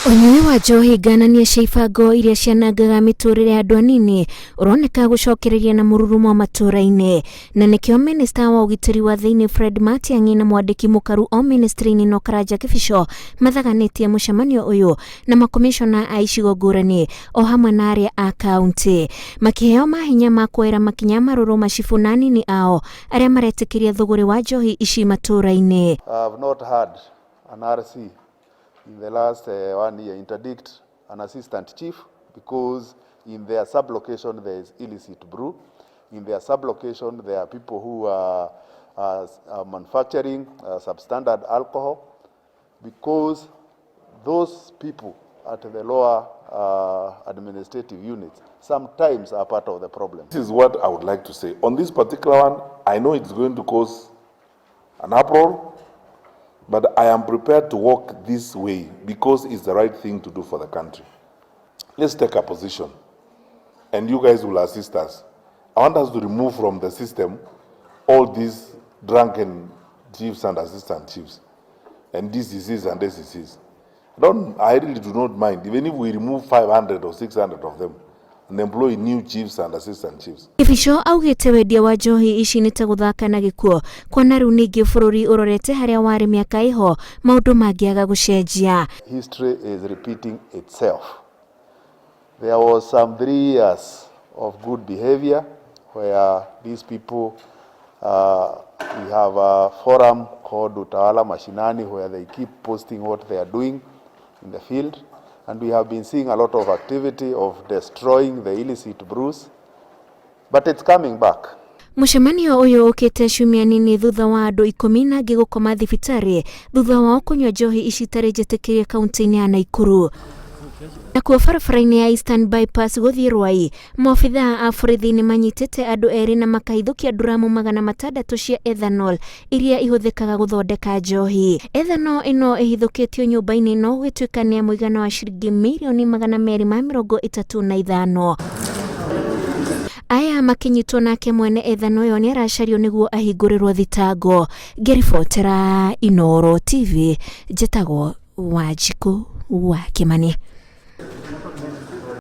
Ũnyui wa njohi ngananie cia ibango iria cianangaga mĩtũrĩre ya andũ anini ũroneka gũcokereria na mũrurumo matũra-inĩ, na nĩkĩo minista wa ũgitĩri wa thĩinĩ Fred Matiang'i na mwandĩki mũkaru o ministry-inĩ no Karanja Kĩbico mathaganĩtie mũcemanio ũyũ na makomishona a icigo ngũrani o hamwe na arĩa a kaunti makĩheo mahinya ma kuoera makinya marũrũ macibũ na anini ao arĩa maretĩkĩria thũgũrĩ wa njohi ici matũra-inĩ. I have not had an RC in the last 1 year interdict an assistant chief because in their sub-location there is illicit brew. In their sub-location there are people who are manufacturing substandard alcohol, because those people at the lower administrative units sometimes are part of the problem. This is what I would like to say. On this particular one, I know it's going to cause an uproar, but I am prepared to walk this way because it's the right thing to do for the country. Let's take a position, and you guys will assist us. I want us to remove from the system all these drunken chiefs and assistant chiefs, and DCCs and SCCs. I really do not mind, even if we remove 500 or 600 of them and employ new chiefs and assistant chiefs. Kibicho augĩte wendia wa njohi ici nĩ ta gũthaka na gĩkuũ, kuona rĩu ningĩ bũrũri ũrorete harĩa warĩ mĩaka ĩho maũndũ mangĩaga gũcenjia. History is repeating itself. There was some 3 years of good behavior where these people, we have a forum called Utawala Mashinani where they keep posting what they are doing in the field, and we have been seeing a lot of activity of destroying the illicit brews, but it's coming back. Mũcemanio ũyũ ũkĩte ciumia nini thutha wa andũ 10 na angĩ gũkoma thibitarĩ thutha wao kũnyua njohi ici itarĩ njĩtĩkĩrie kaunti-inĩ ya Nakuru. Nakuo barabara-inĩ ya Eastern Bypass gũthiĩ Ruai, maobithaa a borithi nĩ manyitĩte andũ erĩ na makahithũkia nduramu 600 cia ethanol iria ihũthĩkaga gũthondeka njohi. Ethanol ĩno ĩhithũkĩtio nyũmba-inĩ no gũgĩtuĩka nĩ ya mũigana wa ciringi mirioni 235. Aya makinyitwo nake mwene ethanol ĩyo nĩ aracario nĩguo ahingũrĩrwo thitango. Ngĩribotera Inooro TV, njĩtagwo Wanjikũ wa Kĩmani.